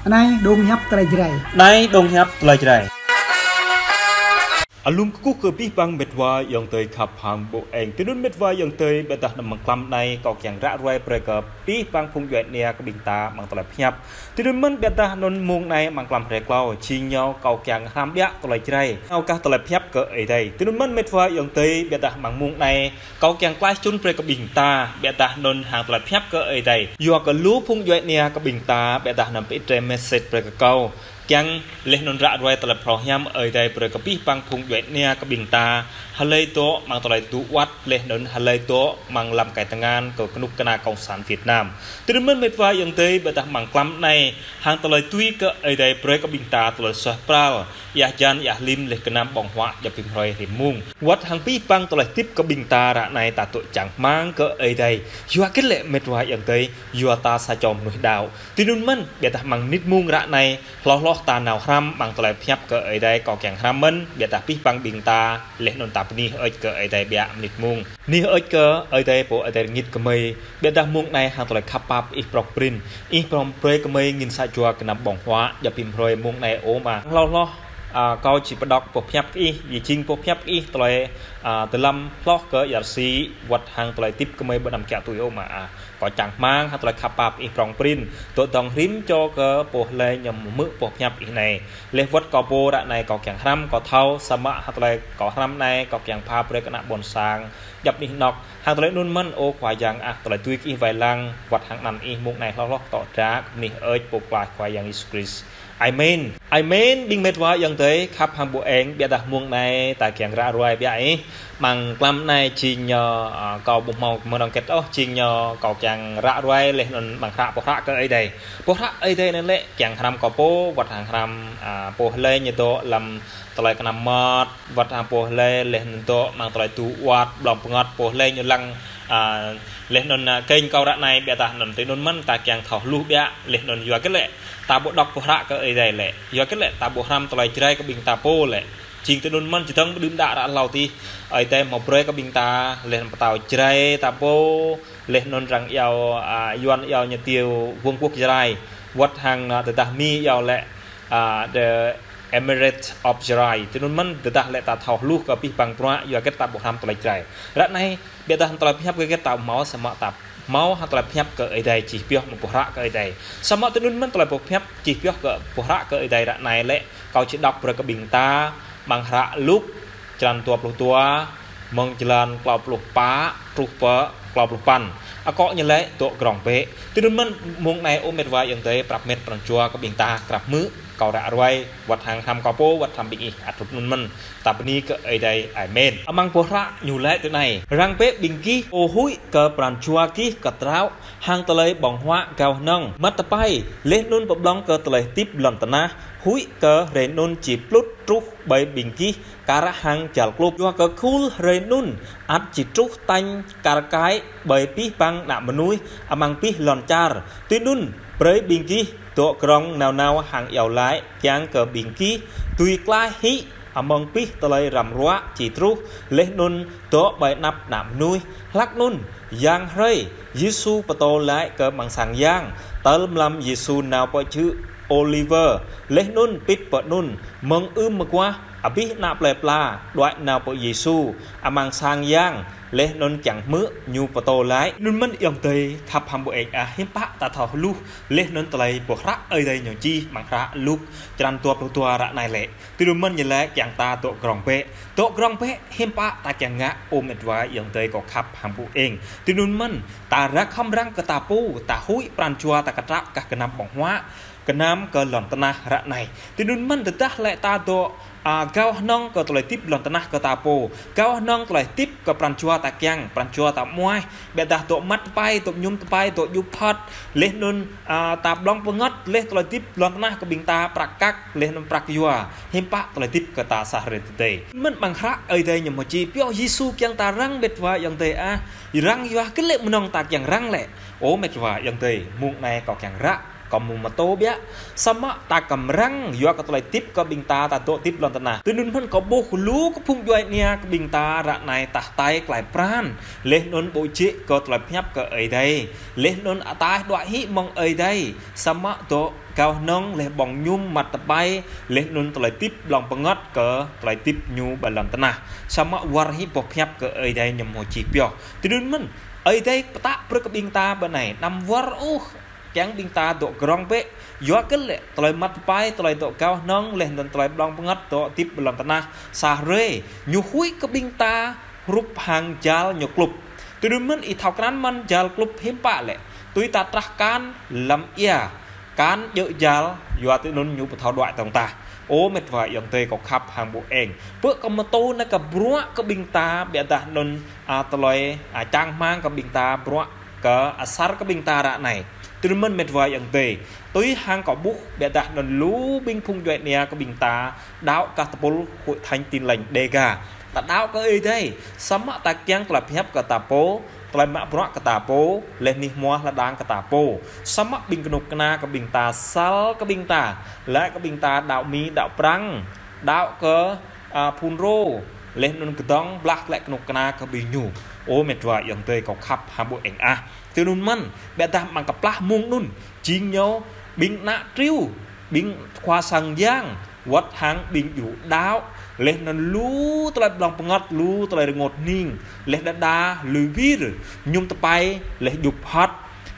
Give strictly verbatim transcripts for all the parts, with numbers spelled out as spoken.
Anai dong hiăp tơlơi Jrai. Anai dong hiăp tơlơi Jrai. Alum kơkuh kơ abih bang met wa ayŏng adơi khăp hăng ƀô eng. Tui anŭn met wa ayŏng adơi, biă dah amăng mlam anai kâo kiăng ră ruai brơi kơ abih bang phung djuai ania kơ ƀing ta amăng tơlơi pơhiăp. Tui anŭn mơ̆n biă dah anŭn mông anai amăng mlam hrơi klâo, jing ñu kâo kiăng hrăm biă tơlơi Jrai. Nao kah tơlơi pơhiăp kơ Ơi Adai. Tui anŭn mơ̆n met wa ayŏng adơi, biă dah amăng mông anai kâo kiăng klaih čun brơi kơ ƀing ta, biă dah anŭn hăng tơlơi pơhiăp kơ Ơi Adai. Yua kơ lu phung djuai ania kơ ƀing ta, biă dah anŭn pơit rai message brơi kơ kâo. Kiăng laih anŭn ră ruai tơlơi phrâo hiam Ơi Adai brơi kơ abih bang phung djuai ania kơ ƀing ta. Hlơi dŏ amăng tơlơi tŭ wăt, laih anŭn hlơi dŏ amăng lăm kai tơngan kơ kơnuk kơna Cộng sản Việt Nam. Tui anŭn mơ̆n met wa ayŏng adơi, biă dah amăng mlam anai hăng tơlơi tui kơ Ơi Adai brơi kơ ƀing ta tơlơi suaih pral, ia hơjan, ia hlim, laih gơnam ƀơ̆ng huă djŏp rĭm hrơi rĭm mông. Wăt hăng abih bang tơlơi hơdip kơ ƀing ta ră anai ta dŏ čang rơmang kơ Ơi Adai. Yua hơget lĕ met wa ayŏng adơi, yua ta sa čô mơnuih đaŏ. Tui anŭn mơ̆n, biă dah amăng mơnit mông ră anai, hloh hloh ta nao hrăm amăng tơlơi pơhiăp kơ Ơi Adai, kâo kiăng hrăm mơ̆n, biă dah abih bang ƀing ta, laih anŭn ta bơni hơơč kơ Ơi Adai biă mơnit mông. Bơni hơơč kơ Ơi Adai pô Ơi Adai rơngit gơmơi, biă dah mông anai hăng tơlơi khăp pap Ih prŏng prin. Ih prŏng brơi gơmơi angin sa jua gơnam ƀơ̆ng huă djŏp rĭm hrơi mông anai ơ Ama. Hloh hloh, a, kâo či pơđŏk boh pơhiăp kơ Ih, jing boh pơhiăp kơ Ih tơlơi, a, dơlăm hloh kơ ia rơsĭ, wăt hăng tơlơi hơdip gơmơi ƀơi anăp kiă tui ơ Ama. A, kâo čang rơmang hăng tơlơi khăp pap Ih prŏng prin, dŏ dơ̆ng rĭm čô kơ pô hlơi ñu hmư̆ boh pơhiăp Ih anai. Laih wăt kâo pô ră anai kâo kiăng hrăm, kâo thâo, samơ̆ hăng tơlơi kâo hrăm anai, kâo kiăng pha brơi kơ ană ƀôn sang djŏp anih anŏk. Hăng tơlơi anŭn mơ̆n, ơ Khua Yang ah, tơlơi tui kơ Ih wai lăng, wăt hăng anăn Ih mông anai hloh hloh tŏ dra, kơ bơni hơơč pô pơklaih Khua Yang Yêsu Krist. Amen. Amen, ƀing met wa ayŏng adơi, khăp hăng ƀô eng, biă dah mông anai, ta kiăng ră ruai biă ih. Amăng mlam anai jing ñu, a, kâo ƀu hmâo mơnơ̆ng hơget ôh, jing ñu kâo kiăng ră ruai laih anŭn amăng hră boh hră kơ Ơi Adai. Boh hră Ơi Adai anai lĕ, kiăng hrăm kơ pô, wăt hăng hrăm, a, pô hlơi ñu dŏ lăm tơlơi kơnăm mơmŏt, wăt hăng pô hlơi laih anŭn dŏ amăng tơlơi tŭ wăt, blŏng pơngăt pô hlơi ñu lăng, a, laih anŭn, a, kơnh kâo ră anai biă dah anŭn tui anŭn mơ̆n ta kiăng thâo hluh biă, laih anŭn yua hơget lĕ ta ƀu đŏk boh hră kơ Ơi Adai lĕ. Yua hơget lĕ ta ƀu hrăm tơlơi Jrai kơ ƀing ta pô lĕ. Jing tui anŭn mơ̆n či dơ̆ng đưm đă ră hlâo adih. Ơi Adai hmâo brơi kơ ƀing ta, laih anŭn pơtao Jrai ta pô, laih anŭn arăng iâu, a, Yuan iâu ñu tiu Vương quốc Jrai. Wăt hăng, a, tơdah Mi iâu lĕ, a, the Emirates of Jrai. Tui anŭn mơ̆n tơdah lĕ ta thâo hluh kơ abih bang bruă, yua hơget ta ƀu hrăm tơlơi Jrai. Ră anai, biă dah tơlơi pơhiăp kơ hơget ta hmâo, samơ̆ ta hmâo hăng tơlơi pơhiăp kơ Ơi Adai čih pioh amăng boh hră kơ Ơi Adai. Samơ̆ tui anŭn mơ̆n tơlơi pơhiăp čih pioh kơ boh hră kơ Ơi Adai ră anai lĕ, kâo či đŏk brơi kơ ƀing ta, amăng hră Luk, črăn dua pluh dua, mơ̆ng jơlan klâo pluh pă, truh pơ klâo pluh păn. Akŏ ñu lĕ dŏ grŏng bĕ. Tui anŭn mơ̆n mông anai ơ met wa ayŏng adơi, prăp met pran jua kơ ƀing ta krăp hmư̆, kâo ră ruai, wăt hăng hrăm kâo pô, wăt hrăm ƀing ih, ăt hrup anŭn mơ̆n. Ta bơni kơ Ơi Adai. Amen. Amăng boh hră ñu lĕ tui anai. Răng bĕ ƀing gih, pô huĭ kơ pran jua gih kơtraŏ, hăng tơlơi ƀơ̆ng huă gao hơnơ̆ng. Măt tơpai, laih anŭn pơblŏng kơ tơlơi hơdip lŏn tơnah, huĭ kơ hrơi anŭn či plŭt truh ƀơi ƀing gih, kar hăng jal klŭp. Yua kơ khul hrơi anŭn, ăt či truh tañ kar kaĭ ƀơi abih bang ană mơnuih amăng abih lŏn čar. Tui anŭn, brơi ƀing gih dŏ grŏng nao nao hăng iâu laĭ, kiăng kơ ƀing gih dưi klaih hĭ amăng abih tơlơi răm ruă či truh, laih anŭn dŏ ƀơi anăp ană mơnuih. Hlăk anŭn, yang hrơi, Yêsu pơtô laĭ kơ amăng sang yang, tơl mlam Yêsu nao pơ čư̆ Ôliwơ, laih anŭn pĭt pơ anŭn, mơ̆ng ưm mơguah, abih ană plơi pla, đuaĭ nao pơ Yêsu, amăng sang yang, laih anŭn kiăng hmư̆ ñu pơtô laĭ. Anŭn mơ̆n ayŏng adơi, khăp hăng ƀô eng ah, hiư̆m pă ta thâo hluh, laih anŭn tơlơi boh hră Ơi Adai ñu čih, amăng hră Luk, črăn dua pluh dua ră anai lĕ. Tui anŭn mơ̆n ñu lĕ kiăng ta dŏ grŏng bĕ. Dŏ grŏng bĕ, hiư̆m pă ta kiăng ngă ơ met wa ayŏng adơi kâo khăp hăng ƀô eng. Tui anŭn mơ̆n, ta ră khŏm răng kơ ta pô, ta huĭ pran jua ta kơtraŏ kah gơnam ƀơ̆ng huă, gơnam kơ lŏn tơnah ră anai. Tui anŭn mơ̆n tơdah lĕ ta dŏ, a, gao hơnơ̆ng kơ tơlơi hơdip lŏn tơnah kơ ta pô. Gao hơnơ̆ng tơlơi hơdip kơ pran jua ta kiăng, pran jua ta muaih. Biă dah dŏ măt tơpai, dŏ mơñum tơpai, dŏ djup phŏt. Laih anŭn, a, ta blŏng pơngăt, laih tơlơi hơdip lŏn tơnah kơ ƀing ta prăk kăk, laih anŭn prăk yua. Hiư̆m pă tơlơi hơdip kơ ta sa hrơi tơdơi. Mơ̆n amăng hră Ơi Adai ñu hmâo čih pioh Yêsu kiăng ta răng met wa ayŏng adơi ah. Răng yua hơget lĕ mơnơ̆ng ta kiăng răng lĕ. Ơ met wa ayŏng adơi, mông anai kâo kiăng ră Kâo mơ̆ mơtô biă, samơ̆ ta kơmrang yua kơ tơlơi hơdip kơ ƀing ta ta dŏ hơdip lŏn tơnah. Tui anŭn mơ̆n kâo ƀuh lu kơ phung djuai ania kơ ƀing ta ră anai tah hơtai klaih pran. Laih anŭn ƀu djơ̆ kơ tơlơi pơhiăp kơ Ơi Adai. Laih anŭn ataih đuaĭ hĭ mơ̆ng Ơi Adai. Samơ̆ dŏ gao hơnơ̆ng laih ƀơ̆ng mơñum măt tơpai. Laih anŭn tơlơi hơdip blŏng pơngăt kơ tơlơi hơdip ñu ƀơi lŏn tơnah. Samơ̆ wơr hĭ boh pơhiăp kơ Ơi Adai ñu mơ̆ či pioh. Tui anŭn mơ̆n, Ơi Adai pơtă brơi kơ ƀing ta ƀơi anai. Anăm wơr ôh kiăng ƀing ta dŏ grŏng bĕ. Yua kơ lĕ tơlơi măt tơpai, tơlơi dŏ gao hơnơ̆ng, laih anŭn tơlơi blŏng pơngăt dŏ hơdip ƀơi lŏn tơnah. Sa hrơi, ñu huĭ kơ ƀing ta hrup hăng jal ñu klŭp. Tui anŭn mơ̆n ih thâo krăn mơ̆n jal klŭp hiư̆m pă lĕ. Tui ta trah akan lăm ia. Akan djơ̆ jal, yua tui anŭn ñu ƀu thâo đuaĭ tŏng tah. Ơ met wa ayŏng adơi kâo khăp hăng ƀu eng. Pơ kâo mơtô anai kơ bruă kơ ƀing ta, biă dah anŭn, a, tơlơi, a, čang rơmang kơ ƀing ta, bruă kơ asar kơ ƀing ta ră anai. Tui anŭn mơ̆n met wa ayŏng adơi. Tui hăng kâo ƀuh, biă dah anŭn lu ƀing phung djuai ania kơ ƀing ta, đaŏ kah tơpul Hội Thánh Tin Lành Đêga. Ta đaŏ kơ Ơi Adai, samơ̆ ta kiăng tơlơi pơhiăp kơ ta pô, tơlơi mă bruă kơ ta pô, laih anih hmua lŏn đang kơ ta pô. Samơ̆ ƀing kơnuk kơna kơ ƀing ta, asar kơ ƀing ta, laĭ kơ ƀing ta đaŏ Mi, đaŏ Prăng, đaŏ kơ, a, phun rô, laih anŭn kơdŏng blah lĕ kơnuk kơna kơ ƀing ñu. Ơ met wa ayŏng adơi kâo khăp hăng ƀu eng ah. Tui anŭn mơ̆n, biă dah mơ̆ng kơplah mơ̆ng anŭn, jing ñu, ƀing ană triu, ƀing khua sang yang, wơ̆t hăng ƀing djru đaŏ, laih anŭn lu tơlơi blŏng pơngăt, lu tơlơi rơngot hning, laih đơđa lui wir, mơñum tơpai, laih djŭp hăt,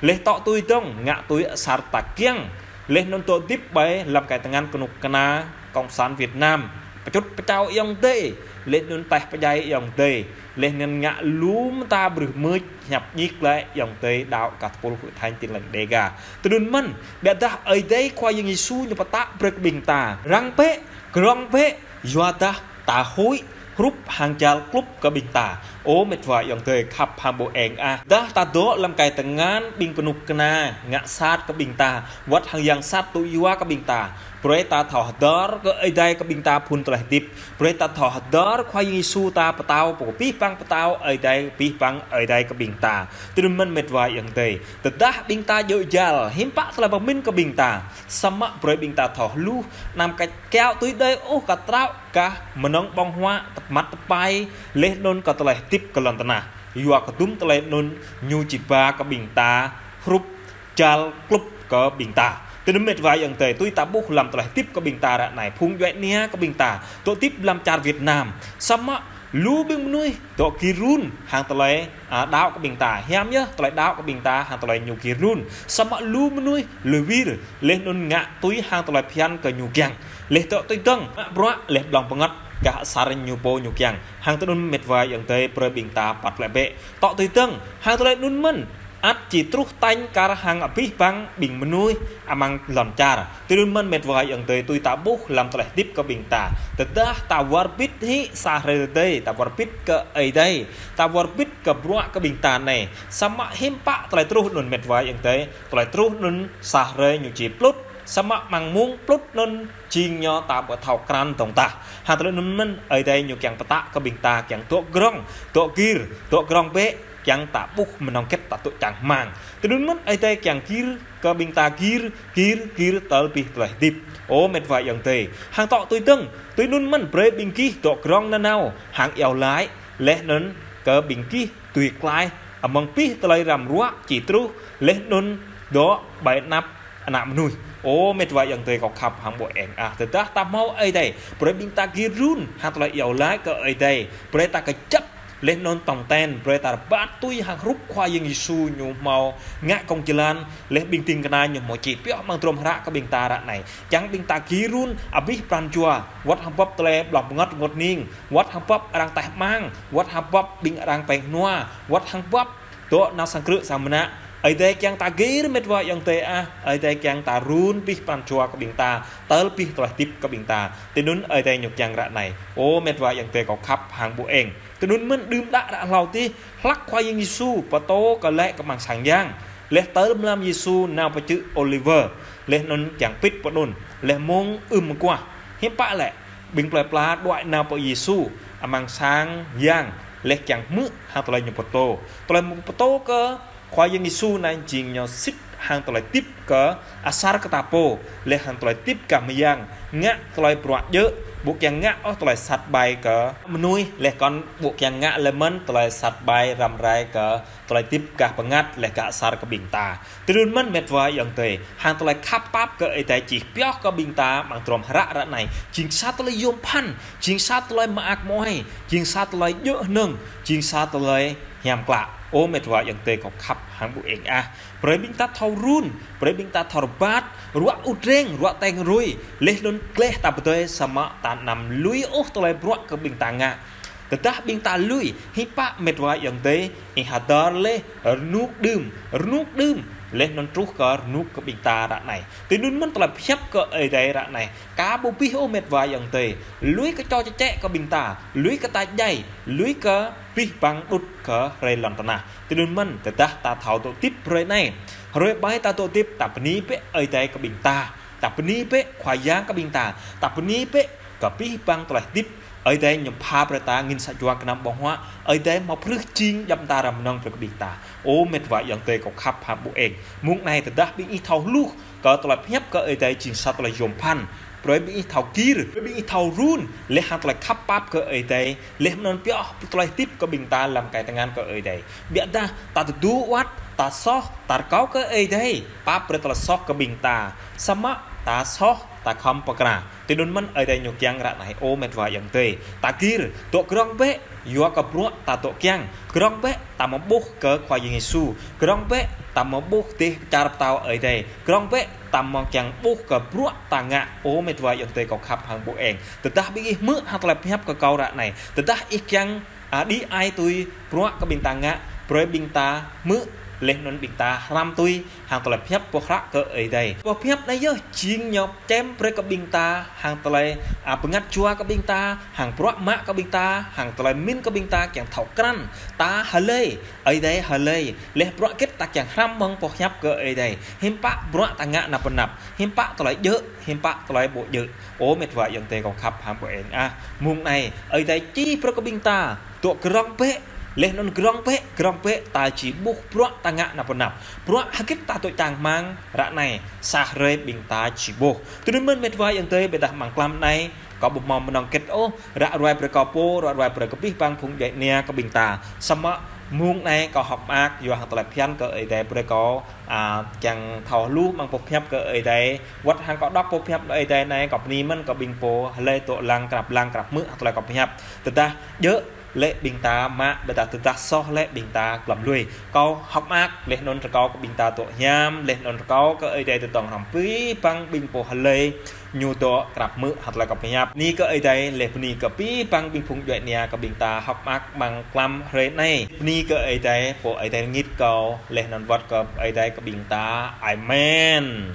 laih dŏ tui dơ̆ng, ngă tui asar ta kiăng, laih anŭn dŏ hơdip ƀơi lăm kơiăng tơngan kơnuk kơna, Cộng sản Việt Nam, pơčŭt pơčao ayŏng adơi, laih anŭn taih pơdjai ayŏng adơi, laih anŭn ngă lu mơta brưh mưč, hiăp ñik lĕ ayŏng adơi đaŏ kah tơpul Hội Thánh Tin Lành Đêga. Tui anŭn mơ̆n, biă dah Ơi Adai Khua Yang Yêsu ñu pơtă brơi kơ ƀing ta. Răng bĕ, grŏng bĕ, yua dah ta huĭ, hrup hăng jal klŭp kơ ƀing ta. Ơ met wa ayŏng adơi khăp hăng ƀu eng ah. Dah ta dŏ lăm kơiăng tơngan ƀing kơnuk kơna, ngă sat kơ ƀing ta, wơ̆t hăng yang sat tŭ yua kơ ƀing ta. Brơi ta thâo hơdơr kơ Ơi Adai kơ ƀing ta phun tơlơi hơdip. Brơi ta thâo hơdơr Khua Yang Yêsu ta pơtao, pô abih bang pơtao, Ơi Adai abih bang Ơi Adai kơ ƀing ta. Tui anŭn mơ̆n met wa ayŏng adơi. Tơdah ƀing ta djơ̆ jal, hiư̆m pă tơlơi pơmĭn kơ ƀing ta. Samơ̆ brơi ƀing ta thâo hluh, anăm kơ kiaŏ tui đơi ôh kơ trăo kah mơnơ̆ng ƀơ̆ng huă, tơpă măt tơpai, laih anŭn kơ tơlơi hơdip kơ lŏn tơnah. Yua kơ dŭm tơlơi anŭn ñu či ba kơ ƀing ta, hrup jal klŭp kơ ƀing ta. Tui anŭn met wa ayŏng adơi, tui ta ƀuh lăm tơlơi hơdip kơ ƀing ta ră anai, phung djuai ania kơ ƀing ta, dŏ hơdip lăm čar Việt Nam. Samơ̆ lu ƀing mơnuih dŏ gir run hăng tơlơi, a, đaŏ kơ ƀing ta. Hiam yơh, tơlơi đaŏ kơ ƀing ta hăng tơlơi ñu gir run. Samơ̆ lu mơnuih lui wir, laih anŭn ngă tui hăng tơlơi phiăn kơ ñu kiăng. Laih dŏ tui dơ̆ng, mă bruă, laih blŏng pơngăt, kah asar ñu pô ñu kiăng. Hăng tui anŭn met wa ayŏng adơi brơi ƀing ta păt lĕ bĕ. Dŏ tui dơ̆ng, hăng tơlơi anŭn mơ̆n, ăt či truh tañ kar hăng abih bang ƀing mơnuih amăng lŏn čar. Tui anŭn mơ̆n met wa ayŏng adơi tui ta ƀuh lăm tơlơi hơdip kơ ƀing ta. Tơdah ta wơr bĭt hĭ sa hrơi tơdơi, ta wơr bĭt kơ Ơi Adai, ta wơr bĭt kơ bruă kơ ƀing ta anai. Samơ̆ hiư̆m pă tơlơi truh anŭn met wa ayŏng adơi, tơlơi truh anŭn sa hrơi ñu či plŭt. Samơ̆ mơ̆ng mông plŭt anŭn jing ñu ta ƀu thâo krăn tŏng tah. Hăng tơlơi anŭn mơ̆n Ơi Adai ñu kiăng pơtă kơ ƀing ta kiăng dŏ grŏng, dŏ gir, dŏ grŏng bĕ, kiăng ta ƀuh mơnơ̆ng hơget ta tŭ čang rơmang. Tui anŭn mơ̆n Ơi Adai kiăng gir kơ ƀing ta gir, gir, gir tơl abih tơlơi hơdip. Ơ met wa ayŏng adơi. Hăng dŏ tui dơ̆ng, tui anŭn mơ̆n brơi ƀing gih dŏ grŏng nanao, hăng iâu laĭ, laih anŭn kơ ƀing gih tui klaih, amăng abih tơlơi răm ruă či truh, laih anŭn dŏ ƀơi anăp ană mơnuih. Ơ met wa ayŏng adơi kâo khăp hăng ƀu eng ah. Tơdah ta hmâo Ơi Adai, brơi ƀing ta gir run, hăng tơlơi iâu laĭ kơ Ơi Adai, brơi ta kơjăp, laih anŭn tŏng ten, brơi ta rơbat tui hăng hrup Khua Yang Yêsu ñu hmâo ngă kông jơlan, laih ƀing ding kơna ñu hmâo či pioh amăng drôm hră kơ ƀing ta ră anai. Čang ƀing ta gir run, abih pran jua, wơ̆t hăng bưp tơlơi blŏng pơngăt rơngot hning, wơ̆t hăng bưp arăng taih rơmang, wơ̆t hăng bưp ƀing arăng pĕng hnua, wơ̆t hăng bưp dŏ nao sang krư̆ sang mơnă. Ơi Adai kiăng ta gir met wa ayŏng adơi ah, Ơi Adai kiăng ta run abih pran jua kơ ƀing ta, tơl abih tơlơi hơdip kơ ƀing ta. Tui anŭn Ơi Adai ñu kiăng ră anai. Ơ met wa ayŏng adơi kâo khăp hăng ƀu eng. Tui anŭn mơ̆n đưm đă ră hlâo adih, hlăk Khua Yang Yêsu pơtô kơ lĕ kơ amăng sang yang. Laih tơl mlam Yêsu nao pơ čư̆ Ôliwơ. Laih anŭn kiăng pĭt pơ anŭn. Laih mông ưm mơguah. Hiư̆m pă lĕ, ƀing plơi pla đuaĭ nao pơ Yêsu amăng sang yang, laih kiăng hmư̆ hăng tơlơi ñu pơtô. Tơlơi ñu pơtô kơ Khua Yang Yêsu anai jing ñu sĭt hăng tơlơi hơdip kơ asar kơ ta pô, laih hăng tơlơi hơdip gah mơyang, ngă tơlơi bruă djơ̆, ƀu kiăng ngă ôh tơlơi sat ƀai kơ mơnuih, laih kŏn ƀu kiăng ngă lĕ mơ̆n tơlơi sat ƀai răm rai kơ tơlơi hơdip gah bơngăt laih gah asar kơ ƀing ta. Tui anŭn mơ̆n met wa ayŏng adơi, hăng tơlơi khăp pap kơ Ơi Adai či pioh kơ ƀing ta amăng trom hră ră anai, jing sa tơlơi yôm phăn, jing sa tơlơi mơak mơai, jing sa tơlơi djơ̆ hơnơ̆ng, jing sa tơlơi hiam klă. Ơ met wa ayŏng adơi kâo khăp hăng ƀu eng ah. Brơi ƀing ta thâo run, brơi ƀing ta thâo rơbat, ruă ŭt reng, ruă teng rui, laih anŭn gleh ta pơdơi samơ̆ ta anăm lui ôh tơlơi bruă kơ ƀing ta ngă. Tơdah ƀing ta lui, hiư̆m pă met wa ayŏng adơi, ih hơdơr laih, rơnŭk đưm, rơnŭk đưm, laih anŭn truh kơ rơnŭk kơ ƀing ta ră anai. Tui anŭn mơ̆n tơlơi pơhiăp kơ Ơi Adai ră anai. Aka ƀu abih ôh met wa ayŏng adơi, lui kơ čô čơčĕ kơ ƀing ta, lui kơ ta djai, lui kơ abih bang đŭt kơ hrơi lŏn tơnah. Tui anŭn mơ̆n, tơdah ta thâo dŏ hơdip hrơi anai, hrơi ƀai ta dŏ hơdip, ta bơni bĕ Ơi Adai kơ ƀing ta, ta bơni bĕ Khua Yang kơ ƀing ta, ta bơni bĕ kơ abih bang tơlơi hơdip. Ơi Adai ñu pha brơi ta angĭn sa jua gơnam ƀơ̆ng huă, Ơi Adai hmâo phrưh jing djŏp mơta răm mơnơ̆ng brơi kơ ƀing ta. Ơ met wa ayŏng adơi kâo khăp hăng ƀu eng. Mông anai tơdah ƀing ih thâo hluh kơ tơlơi pơhiăp kơ Ơi Adai jing sa tơlơi yôm phăn, brơi ƀing ih thâo gir, brơi ƀing ih thâo run, laih hăng tơlơi khăp pap kơ Ơi Adai, laih anŭn pioh tơlơi hơdip kơ ƀing ta amăng tơngan kơ Ơi Adai. Biă dah ta tơdu wơ̆t, ta soh, ta rơkâo kơ Ơi Adai pap brơi tơlơi soh kơ ƀing ta, samơ̆ ta soh, ta khŏm pơkra. Tui anŭn mơ̆n Ơi Adai ñu kiăng ră anai ơ met wa ayŏng adơi. Ta gir, dŏ grŏng bĕ, yua kơ bruă ta dŏ kiăng. Grŏng bĕ, ta mơ̆ ƀuh kơ Khua Yang Yêsu. Grŏng bĕ, ta mơ̆ ƀuh dêh čar pơtao Ơi Adai. Grŏng bĕ, ta mơ̆ kiăng ƀuh kơ bruă ta ngă. Ơ met wa ayŏng adơi kâo khăp hăng ƀu eng. Tơdah ƀing ih hmư̆ hăng tơlơi pơhiăp kơ kâo ră anai. Tơdah ih kiăng, a, đĭ ai tui bruă kơ ƀing ta ngă, brơi ƀing ta hmư̆, laih anŭn ƀing ta hrăm tui, hăng tơlơi pơhiăp boh hră kơ Ơi Adai. Boh pơhiăp anai yơh jing ñu čem brơi kơ ƀing ta, hăng tơlơi, a, bơngăt jua kơ ƀing ta, hăng bruă mă kơ ƀing ta, hăng tơlơi pơmĭn kơ ƀing ta kiăng thâo krăn. Ta hlơi, Ơi Adai hlơi, laih bruă hơget ta kiăng hrăm mơ̆ng boh pơhiăp kơ Ơi Adai. Hiư̆m pă bruă ta ngă anăp anăp, hiư̆m pă tơlơi djơ̆, hiư̆m pă tơlơi ƀu djơ̆. Ơ met wa ayŏng adơi kâo khăp hăng ƀu eng ah. Mông anai, Ơi Adai čih brơi kơ ƀing ta, dŏ grŏng bĕ, laih anŭn grŏng bĕ, grŏng bĕ, ta či ƀuh bruă ta ngă anăp anăp. Bruă hơget ta dŏ čang rơmang ră anai, sa hrơi ƀing ta či ƀuh. Tui anŭn mơ̆n met wa ayŏng adơi, ƀiădah amăng mlam anai, kâo ƀu hmâo mơnơ̆ng hơget ôh, ră ruai brơi kơ pô, ră ruai brơi kơ abih bang phung djuai ania kơ ƀing ta. Samơ̆ mông anai kâo hơ̆k mơak, yua hăng tơlơi phiăn kơ Ơi Adai brơi kâo, a, kiăng thâo hluh amăng boh pơhiăp kơ Ơi Adai. Wơ̆t hăng kâo đŏk boh pơhiăp Ơi Adai anai, kâo bơni mơ̆n kơ ƀing pô hlơi dŏ lăng krăp lăng krăp hmư̆ hăng tơlơi kâo pơhiăp. Tơdah djơ̆ lĕ ƀing ta mă, ƀiădah tơdah soh lĕ ƀing ta glŏm lui. Kâo hơ̆k mơak, laih anŭn rơkâo kơ ƀing ta dŏ hiam, laih anŭn rơkâo kơ Ơi Adai tơdơ̆ng hrŏm abih bang ƀing pô hlơi ñu dŏ krăp hmư̆ hăng tơlơi kâo pơhiăp. Bơni kơ Ơi Adai, laih bơni kơ abih bang ƀing phung djuai ania kơ ƀing ta hơ̆k mơak amăng mlam hrơi anai. Bơni kơ Ơi Adai, pô Ơi Adai rơngit kâo, laih anŭn wơ̆t kơ Ơi Adai kơ ƀing ta. Amen.